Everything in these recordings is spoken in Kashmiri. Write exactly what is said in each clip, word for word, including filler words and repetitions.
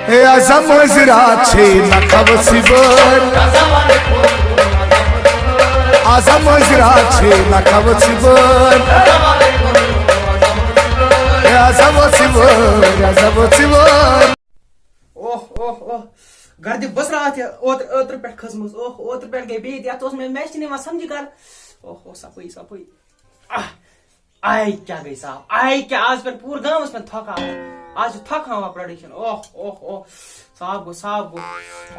اے آزا مٲنٛزِ راتھ چھے نہ کھوژِ وٲرۍ۔ آزا مٲنٛزِ راتھ چھے نہ کھوژِ وٲرۍ۔ اے آزا ؤژھِ وٲرۍ، آزا ؤژھِ وٲرۍ۔ اوہ اوہ اوہ، گردِ بٔژھ راتھ یہِ اوترٕ، اوترٕ پٮ۪ٹھ کھٔژمٕژ۔ اوہ، اوترٕ پٮ۪ٹھ گٔے بیٚیہِ تہِ، یَتھ اوس مےٚ، مےٚ چھِنہٕ یِوان سَمجھی گردِ۔ اوہ اوہ، صفٲیی صفٲیی۔ آہ، آے کیٛاہ گٔے صاف؟ آے کیٛاہ؟ آز پٮ۪ٹھ پوٗرٕ گامَس پٮ۪ٹھ تھۄکھ آو۔ آز چھُ تھۄکھ ہاوان پرٛوڈَکشَن۔ اوہ اوہ اوہ، صاف گوٚو، صاف گوٚو۔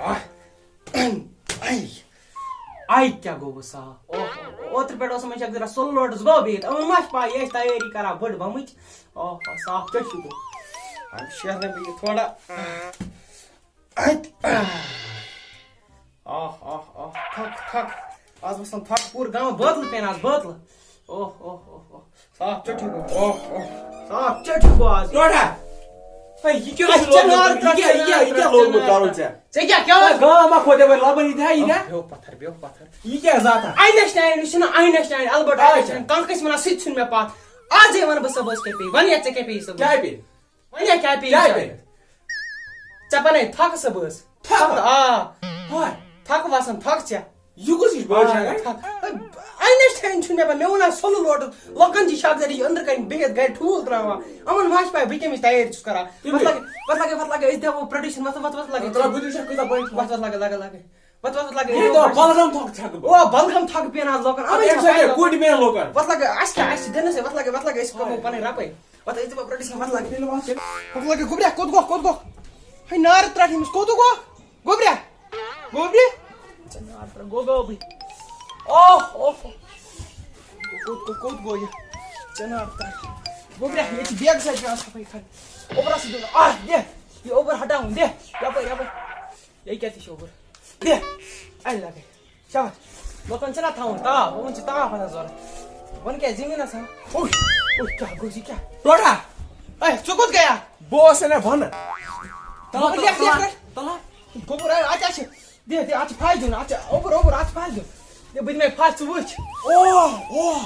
آہ، آے، آے کیٛاہ گوٚو وۄنۍ صاف؟ اوہ اوہ اوہ، اوترٕ پٮ۪ٹھ اوس یِمَن شاید ذرا سُلہٕ لوٹَس گوٚو بِہِتھ۔ یِمَن ما چھِ پَے، یہِ ٲسۍ تیٲری کَران بٔڑ بَمٕچ۔ اوہ اوہ، صاف کیٛاہ چھُ گوٚو؟ وۄنۍ شیرنہٕ بہٕ یہِ تھوڑا۔ اَتہِ۔ آہ، آہ، آہ، تھۄکھ، تھۄکھ۔ آز وَسان تھۄکھ پوٗرٕ گامہٕ، بٲتلہٕ پٮ۪ن آز، بٲتلہٕ۔ اوہ، اوہ، اوہ، اوہ۔ صاف چٹھی گوٚو۔ اوہ، اوہ۔ صاف چٹھی گوٚو آز۔ ڈوڈا۔ ہے، یہِ کیٛاہ اَتھ چھُ چھےٚ لوگمُت؟ نار یہِ کیٛاہ، یہِ کیٛاہ، یہِ کیٛاہ لوگمُت کَرُن ژےٚ؟ ژےٚ کیٛاہ، کیٛاہ ہے، اوس؟ گام ما کھوتہِ وۄنۍ لَبَن یہِ تہِ ہا، یہِ تہِ ہا؟ بیٚہو پَتھَر، بیٚہو پَتھَر۔ یہِ کیٛاہ زاتھا؟ آینَسٹاین یُس چھُنہ، آینَسٹاین، البرٹ اچھا۔ آینَسٹاین، کانٛہہ کٲنٛسہِ وَنان، سُہ تہِ ژھُن مےٚ پَتھ۔ آزے وَنہٕ بہٕ صُبحَس کیٛاہ پیٚیہِ۔ وَن یا ژےٚ کیٛاہ پیٚیہِ صُبحَس؟ کیٛاہ پیٚیہِ؟ وۄنۍ ہا کیٛاہ پیٚیہِ کیٛاہ ژےٚ؟ پیٚیہِ؟ ژےٚ بَنَے تھۄکہٕ صُبحَس۔ تھۄکہٕ؟ تھۄکہٕ، آ۔ ہاے۔ تھۄکہٕ وَسَن تھۄکہٕ ژےٚ۔ یہِ کُس ہِش بٲتھ چھےٚ آ، گَرِ؟ تھۄکہٕ۔ اَمہِ نِش تھٲیِن چھُنہٕ مےٚ پَتہ۔ مےٚ ووٚن ہا سُلہٕ لوٹُن۔ لۄکَن چھِ شَب ذٔریعہٕ أنٛدرٕ کَنہِ بِہِتھ گَرِ ٹھوٗل ترٛاوان۔ یِمَن ما چھِ پَے بہٕ کَمِچ تیٲری چھُس کَران۔ پَتہٕ لَگہِ، پَتہٕ لَگہِ، پَتہٕ لَگہِ أسۍ دِمو پرٛوڈَکشَن۔ وَتھ، وَتھ، وَتھ، وَتھ لَگہِ۔ ترٛاو بہٕ تہِ وٕچھا کۭژاہ بٔڑ۔ وَتھ، وَتھ لَگہِ، لَگہِ، لَگہِ۔ وَتھ، وَتھ، وَتھ لَگہِ۔ یہِ دۄہ بَلغَم تھۄکھ چھَکہٕ بہٕ۔ او، بَلغَم تھۄکھ پیٚن آز لوکَن۔ اَدٕ اَوَے اَمہِ چھَس سۭتۍ پَے کیٛاہ لوکَن۔ کُٹھۍ میلہِ لوکَن۔ وَتھ لَگہِ، اَسہِ کیٛاہ، اَسہِ چھِ دِنَس ہے، وَتھ لَگہِ، وَتھ لَگہِ، أسۍ کَمو پَنٕنۍ رۄپَے۔ وَتھ، أسۍ دِمو پرٛوڈَکشَن، وَتھ لَگہِ۔ وَتھ لَگہِ، گوٚبریا، کوٚت گوٚکھ، کوٚت گوٚکھ؟ ہے، نارٕ ترٛٹھ أمِس، کوٚت گوٚکھ؟ گوٚبریا، گوٚبری۔ ژےٚ نار ترٛٹھ، گوٚو، گوٚو بٕے۔ اوہ، اوہ، اوہ۔ کوٚت، کوٚت، کوٚت گوٚو یہِ؟ ژےٚ نار ترٛٹھ۔ گوٚبریا، ییٚتہِ چھِ بیگہٕ سۭتۍ پٮ۪وان صفٲیی کَرٕنۍ۔ اوٚبرَس سۭتۍ دیُن، آہ، دِ۔ یہِ اوٚبُر ہٹاوُن، دِ۔ یَپٲرۍ، یَپٲرۍ۔ یہِ کیٛاہ تہِ چھُ اوٚبُر؟ دِ۔ اَلہِ لَگے۔ شاباش۔ لُکَن چھِنہ تھاوُن تاپھ، یِمَن چھِ تاپھ آسان ضوٚرَتھ۔ وۄنۍ کیٛاہ زٔمیٖنَس ہا؟ اوٚہ، اوٚہ، کیٛاہ گوٚو یہِ کیٛاہ؟ ٹوٹھا۔ اے، ژٕ کوٚت گٔیٛاکھ؟ بہٕ اوسُس نہ وَنان۔ گوٚبُر، لیکھ، لیکھ، لیکھ۔ تَلہ۔ گوٚبُر، اے، اَتہِ چھِ۔ دِ، دِ، اَتھ چھِ پھَش دیُن، اَتھ چھِ اوٚبُر، اوٚبُر، اَتھ چھِ پھَش دیُن۔ دِ، بہٕ دِمَے پھَش، ژٕ وٕچھ۔ اوہ، اوہ۔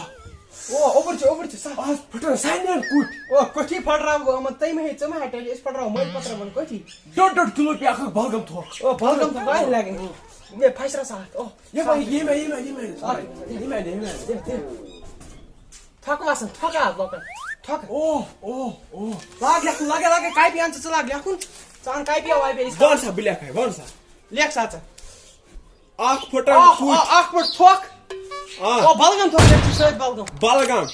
اوہ، اوٚبُر چھِ، اوٚبُر چھِ، سَتھ۔ آز پھٕٹرٲو سارنٕے کُٹھۍ۔ اوہ، کُٹھی پھٕٹراوٕ بہٕ یِمَن، تُہۍ مہٕ ہیٚیِو، ژٕ مہٕ ہَٹھ ٹٮ۪نشَن، أسۍ پھٕٹراوو مٔلۍ پھٕٹراوَن کُٹھی۔ ڈوٚڈ ڈوٚڈ کِلوٗ پیٚیہِ اَکھ اَکھ بَلغَم تھۄکھ۔ اوہ، بَلغَم تھۄکھ واریاہ لَگَن۔ مےٚ پھَش رَژھ اَتھ، اوہ۔ یِمَے، یِمَے، یِمَے، یِمَے۔ اَتھ۔ یِمَے، یِمَے۔ دِ، دِ۔ تھۄکہٕ وَسَن، تھۄکہٕ آز لۄکَن۔ تھۄکہٕ۔ اوہ، اوہ، اوہ۔ لاگ لیکھُن، لاگے، لاگے، کاپی اَن ژٕ، ژٕ لاگ لیکھُن۔ ژٕ اَن کاپی یا واپی، أسۍ وَن سا، بہٕ لیکھَے، وَن سا۔ لیکھ سا ژٕ۔ اَکھ پھٕٹَن اوہ، کُٹھ۔ اوہ، اَکھ پھٕٹ تھۄکھ۔ آ۔ اوہ، بَلغَم تھۄکھ، مےٚ چھِ سۭتۍ بَلغَم۔ بَلغَم۔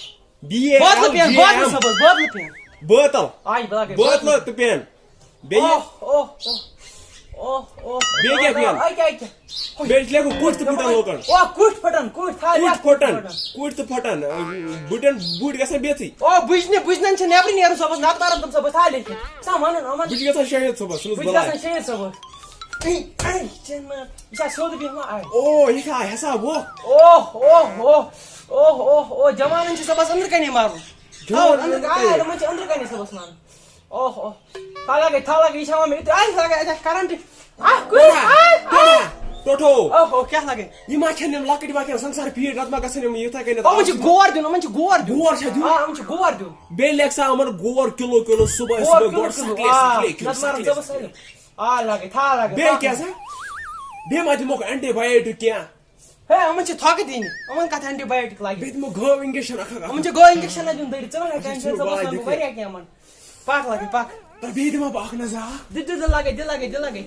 بی اے بٲتلہٕ ایل پٮ۪ن، جی اے بٲتلہٕ ایم۔ صٲب حظ، بٲتلہٕ پٮ۪ن۔ بٲتَل۔ آے، بہٕ لاگے بٲتلہٕ بٲتلہٕ۔ تہٕ پٮ۪ن۔ بیٚیہِ؟ اوہ، اوہ، اوہ۔ اوہ، اوہ۔ بیٚیہِ کیٛاہ پٮ۪ن؟ اَکہِ، اَکہِ۔ بیٚیہِ چھِ لیکھُن کُٹھ تہٕ پھٕٹَن لوکَن۔ اوہ، کُٹھ پھٕٹَن، کُٹھ، تھاو کُٹھ لیکھ کُٹھ پھٕٹَن۔ پھٕٹَن۔ کُٹھ تہٕ پھٕٹَن۔ بٕٹَن، بُٹۍ گژھن بیٚژٕے۔ اوہ، بٕجنہِ، بٕجنَن چھِ نٮ۪برٕ نیرُن صُبحَس، نَتہٕ مَرَن تِم صُبحَس، تھاو لیکھِتھ۔ ژٕ ہا وَنُن یِمَن۔ بہٕ چھُس گژھان شٲہِد صٲبَس، سُہ بہٕ چھُس گژھان بَلاے۔ شٲہِد صٲبَس۔ اے، اے، ژےٚ ما، یہِ چھا سیوٚد بیٚہوان؟ اے۔ اوہ، یہِ چھا حساب وۄکھ؟ اوہ، اوہ، اوہ، اوہ، اوہ، اوہ، جوانَن چھِ صُبحَس أنٛدرٕ کَنے مَرُن۔ جوان تھاو، أنٛدرٕ، أنٛدرٕ آ، کَنے۔ یِمَن چھِ أنٛدرٕ کَنے صُبحَس مَرُن۔ اوہ، اوہ۔ تھاو لَگے، تھاو لَگے، یہِ چھِ ہاوان مےٚ یُتھ، آے لَگے اَتہِ اَتھ کَرَنٹ۔ آہ، کُلۍ، ٹوٹھا، آے، ٹوٹھا، آے۔ ٹوٹھو۔ اوہ، اوہ، کیٛاہ لَگے؟ یِم ما کھٮ۪ن یِم لۄکٕٹۍ ما کھٮ۪ن سَمسار فیٖڈ، نَتہٕ ما گژھن یِم یِتھَے کٔنٮ۪تھ۔ یِمَن چھِ گور دیُن، یِمَن چھِ گور دیُن۔ گور چھا دیُن؟ آ، یِمَن چھِ گور دیُن۔ بیٚیہِ لیکھ سا یِمَن گور کِلوٗ کِلوٗ صُبحٲے، گور صُبحٲے کِلوٗ گۄڈٕ کِلوٗ، سَکلے، آ، سَکلے کھیوٚن، نَتہٕ مَرَن سَکلے، ژٕ بہٕ سَکلے۔ سٲلِم۔ آ، لَگے، تھاو لَگے، بیٚیہِ پَکھ۔ کیٛاہ سا؟ بیٚیہِ ما دِموکھ اینٹی بَیوٹِک کینٛہہ؟ ہے، یِمَن چھِ تھۄکہٕ دِنہِ۔ یِمَن کَتھ اینٹی بَیوٹِک لَگہِ؟ بیٚیہِ دِمو گٲو اِنجَکشَن اَکھ اَکھ۔ یِمَن چھِ گٲو اِنجَکشَن لَگہِ دیُن دٔرِتھ۔ ژٕ ما ہیٚکھ اچھا، ٹٮ۪نشَن، ژٕ ژٕ ما وَلہٕ بَلاے صُبحَس وَنہٕ بہٕ دِکھ۔ واریاہ کینٛہہ یِمَن۔ پَکھ لَگے، پَکھ۔ تَلہٕ بیٚیہِ دِمہٕ ہا بہٕ اَکھ نظر اَکھ۔ دِ، دِ، دِ لَگے، دِ لَگے، دِ لَگے۔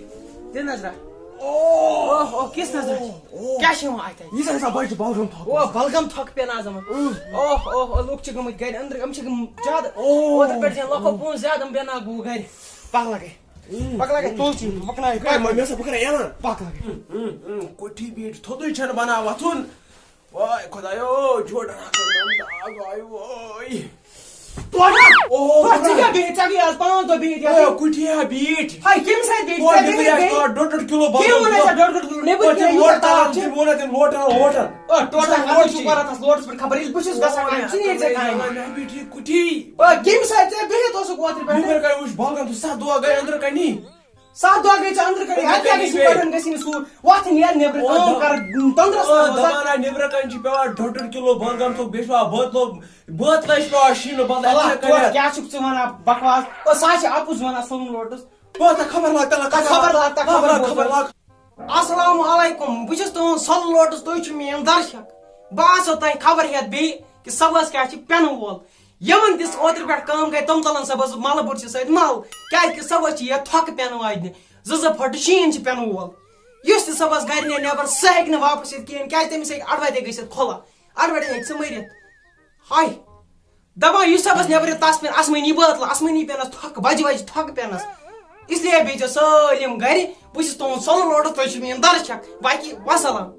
دِ نظرا۔ اوہ۔ اوہ، اوہ، کِس نظرا؟ اوہ، اوہ۔ کیٛاہ چھِ یِوان اَتہِ؟ یہِ چھِ آسان بَچہٕ بَلغَم تھۄکھ۔ اوہ، بَلغَم تھۄکہٕ پٮ۪ن آز یِمَن۔ اۭں۔ اوہ، اوہ، اوہ، لُکھ چھِ گٔمٕتۍ گَرِ أنٛدرٕ، یِم چھِ گٔمٕتۍ زیادٕ۔ اوہ۔ اوترٕ پٮ۪ٹھ چھِ لۄکو پونٛسہٕ زیادٕ، یِم بیٚناو بہٕ گَرِ۔ پَکھ لَگے۔ پَکھ لَگے، تُل ژٕ، بہٕ پَکناوے ہے، گٲڑۍ۔ مےٚ سا بہٕ کَرے اعلان۔ پَکھ لَگے۔ اۭں، اۭں، اۭں، کُٹھی بیٖٹھ تھوٚدُے چھَنہٕ بَنان وۄتھُن۔ واے خۄدایو، جوڑَن ہا کٔر مےٚ دَگ، آے وٲے۔ ٹوٹھا! اوہ، ٹوٹھا، ژٕ کیٛاہ بِہِتھ؟ ژےٚ گٔے آز پانٛژھ دۄہ بِہِتھ یَتھ۔ اوہ، کُٹھی ہا بیٖٹھ۔ ہاے، کٔمۍ سۭتۍ بیٖٹھ؟ اوہ، ژےٚ نیٚبرٕے کٔمۍ آسہِ بیٖٹھ؟ ٹوٹھ، ڈۄڈ ڈۄڈ کِلوٗ کٔمۍ بَلغَم ووٚن اَسہِ ژےٚ ڈۄڈ ڈۄڈ کِلوٗ؟ نیٚبرٕ اوہ، کِنۍ تِم یوٗتاہ لوٹَن، تاپھ چھِ؟ تِم ووٚن اَسہِ تِم لوٹَن، لوٹَن۔ اوہ، ٹوٹھا، تِم ہَتہٕ لوٹَن چھُکھ چھِ۔ وَنان تَس لوٹَس پٮ۪ٹھ خبر، ییٚلہِ بہٕ چھُس گژھان کامہِ، ژٕ نیرِ ژےٚ کامہِ۔ مےٚ بیٖٹھ یہِ کُٹھی۔ اوہ، کیٚمہِ سۭتۍ ژےٚ بِہِتھ اوسُکھ اوترٕ پٮ۪ٹھٕ؟ نیٚبرٕ کَنہِ وٕچھ بَلغَم، ژٕ سَتھ دۄہ گٔے أنٛدرٕ کَنی۔ سَتھ دۄہ گٔے ژےٚ أنٛدرٕ کَنی، اَدٕ کیٛاہ گژھی پَتہٕ گژھی نہٕ سُہ وۄتھُن یَتھ نیٚبرٕ، کٲم کَرٕ، تَنٛدرَس منٛز روزان۔ دَپان ہا، نیٚبرٕ کَنہِ چھِ پٮ۪وان ڈۄڈ ڈۄڈ کِلوٗ بَلغَم تھوٚپ، بیٚیہِ چھِ پٮ۪وان بٲتلو، بٲتلَے چھِ پٮ۪وان شیٖنہٕ بدلہٕ، اَلہ، اَتہِ چھا ژٕ کَرِ؟ کیٛاہ چھُکھ ژٕ وَنان بَکواس؟ او، سُہ ہا چھِ اَپُز وَنان سومہٕ لوٹَس۔ بہٕ ہسا خبر لاگ تَلہٕ، خبر لاگ، تَلہٕ، خبر خبر لاگ، بوز، خبر خبر لاگ۔ السلام علیکم، بہٕ چھُس تُہُنٛد سۄلہٕ لوٹس، تُہۍ چھِو میٲنۍ درشک۔ بہٕ آسو تۄہہِ خبر ہٮ۪تھ بیٚیہِ کہِ صبحس کیٛاہ چھِ پٮ۪نہٕ وول۔ یِمن دِژ اوترٕ پٮ۪ٹھ کٲم، گٔے تِم تُلان صبحس ملہٕ بُرشہِ سۭتۍ مل، کیٛازِ کہِ صبحس چھِ یتھ تھۄکہٕ پٮ۪نہٕ واجنہِ، زٕ زٕ پھٕٹہٕ شیٖن چھِ پٮ۪نہٕ وول۔ یُس تہِ صبحس گرِ نیرِ نٮ۪بر، سُہ ہیٚکہِ نہٕ واپس یِتھ کِہیٖنۍ، کیٛازِ تٔمِس ہیٚکہِ اڈوتے گٔژھِتھ کھُلہٕ، اڈوتے ہیٚکہِ سُہ مٔرِتھ۔ ہاے، دپان یُس صٲبس نٮ۪برٕ تس پٮ۪ن آسمٲنی بٲتلہٕ، آسمٲنی پٮ۪نس تھۄکھ، بجہِ بجہِ تھۄکھ پٮ۪نس۔ اس لیے بیٚہزیو سٲلِم گرِ، بہٕ چھُس تُہُنٛد سۄلہٕ لوٹس، تُہۍ چھِو میٲنۍ درشک، باقی وسلام۔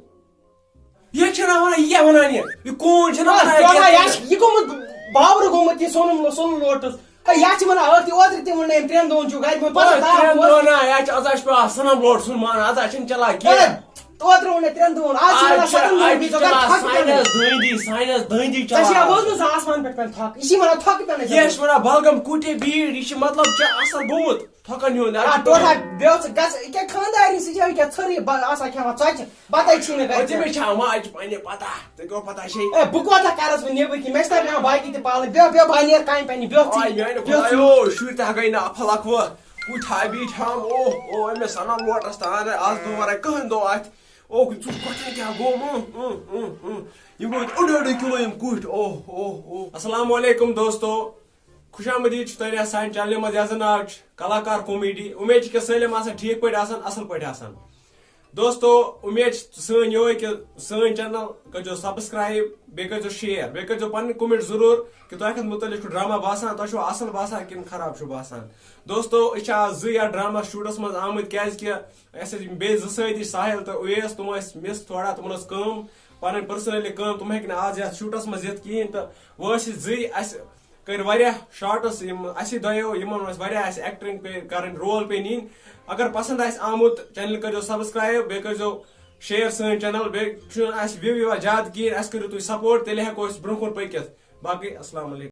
یہِ چھُنہ ونان، یہِ کیٛاہ ونان یہِ؟ یہِ کوٗن چھُنہ ونان یہِ کیٛاہ؟ یہِ چھُ گوٚمُت باورٕ گوٚمُت یہِ سۄنُم لو-، سۄنُم لوٹس۔ ہے، یتھ چھِ ونان ٲختی اوترٕ تہِ ووٚن أمۍ ترٛٮ۪ن دۄہن چھُ گرِ منٛز پتہٕ ترٛٮ۪ن دۄہن۔ نہ، یہِ چھُ، از چھُ پٮ۪وان سۄنُم لوٹس ہُنٛد مان، از چھُنہٕ چلان کینٛہہ۔ ہے، اوترٕ ووٚن أمۍ ترٛٮ۪ن دۄہن، از چھِ از ونان چھِ، سۄنُم از لوٹس چھِ چلان، ساینس دٔنٛدی، ساینس دٔنٛدی چلان۔ ژےٚ چھِ یا بوزمُت زانٛہہ آسمان پٮ۪ٹھ پٮ۪ن تھۄکھ؟ یہِ چھِ ونان تھۄکہٕ پٮ۪نَے۔ یہِ چھِ ونان بلغم کوٗتے بیٖڑ، یہِ چھِ مطلب ژےٚ اثر گوٚمُت تھۄکن ہُنٛد۔ آ، ٹوٹھا بیٚہو ژٕ، گژھ، یہِ کیٛاہ خانٛدارِنۍ سۭتۍ چھےٚ، یہِ کیٛاہ ژھٔرٕے با-، آسان کھٮ۪وان ژۄچہِ؟ بَتَے چھی نہٕ گَرِ تٔمِس کھٮ۪وان۔ چھا ماجہِ پنٛنہِ پَتہ؟ ژےٚ کیٛاہ پَتہ چھے؟ اے، بہٕ کوتاہ کَرَس وۄنۍ نیٚبٕرۍ کِنۍ؟ مےٚ چھِ تَتہِ پٮ۪وان باقی تہِ پالٕنۍ۔ بیٚہہ، بیٚہہ، بہٕ ہا نیرٕ کامہِ پنٛنہِ۔ بیٚہہ ژٕے، آے میٛانہِ بیٚہہ ژٕے۔ خۄدایو، شُرۍ تہِ ہا گٔے نہ اَپھٕ لَکھٕ وٕ۔ کُٹھۍ ہا بیٖٹھۍ ہم، اوہ، اوہ، أمِس سَنان لوٹَس تان، آز دۄہ وَرٲے کٕہٕنۍ دۄہ اَتھِ۔ اوہ، ژٕ وٕچھ کۄٹھٮ۪ن کیٛاہ گوٚو، اۭں، اۭں، اۭں، اۭں۔ یِم گوٚمٕتۍ اوٚڑ اوٚڑ کِلوٗ یِم کُٹھۍ، اوہ، اوہ، اوہ۔ السلام علیکم دوستو، خوش آمدید چھُ تۄہہِ سانہِ چینلہِ منٛز، یَتھ زَن ناو چھُ کلاکار کامیڈی۔ اُمید چھِ کہِ سٲلِم آسَن ٹھیٖک پٲٹھۍ آسَن، اَصٕل پٲٹھۍ آسَن۔ دوستو، اُمید چھِ سٲنۍ یِہوٚے کہِ سٲنۍ channel کٔرۍزیو subscribe، بیٚیہِ کٔرۍزیو share، بیٚیہِ کٔرۍزیو پَنٕنۍ comment ضروٗر کہِ تۄہہِ کَتھ مُتعلِق چھُ drama باسان، تۄہہِ چھُوا اَصٕل باسان کِنہٕ خراب چھُ باسان۔ دوستو، أسۍ چھِ آز زٕ یَتھ drama shootَس منٛز آمٕتۍ، کیٛازِکہِ اَسہِ ٲسۍ بیٚیہِ زٕ سٲتھی، ساحل تہٕ اویس، تِم ٲسۍ miss تھوڑا، تِمَن ٲس کٲم، پَنٕنۍ personally کٲم، تِم ہیٚکۍ نہٕ آز یَتھ shootَس منٛز یِتھ کِہیٖنۍ، تہٕ وۄنۍ ٲسۍ أسۍ زٕے، اَسہِ کٔرۍ واریاہ shots یِم اَسہِ دۄیو، یِمَن منٛز واریاہ اَسہِ acting پیٚیہِ کَرٕنۍ، role پیٚیہِ نِنۍ۔ اگر پَسنٛد آسہِ آمُت، channel کٔرۍزیو subscribe، بیٚیہِ کٔرۍزیو share سٲنۍ channel، بیٚیہِ چھُنہٕ اَسہِ view یِوان زیادٕ کِہیٖنۍ، اَسہِ کٔرِو تُہۍ support، تیٚلہِ ہٮ۪کو أسۍ برٛونٛہہ کُن پٔکِتھ۔ باقٕے السلام علیکم۔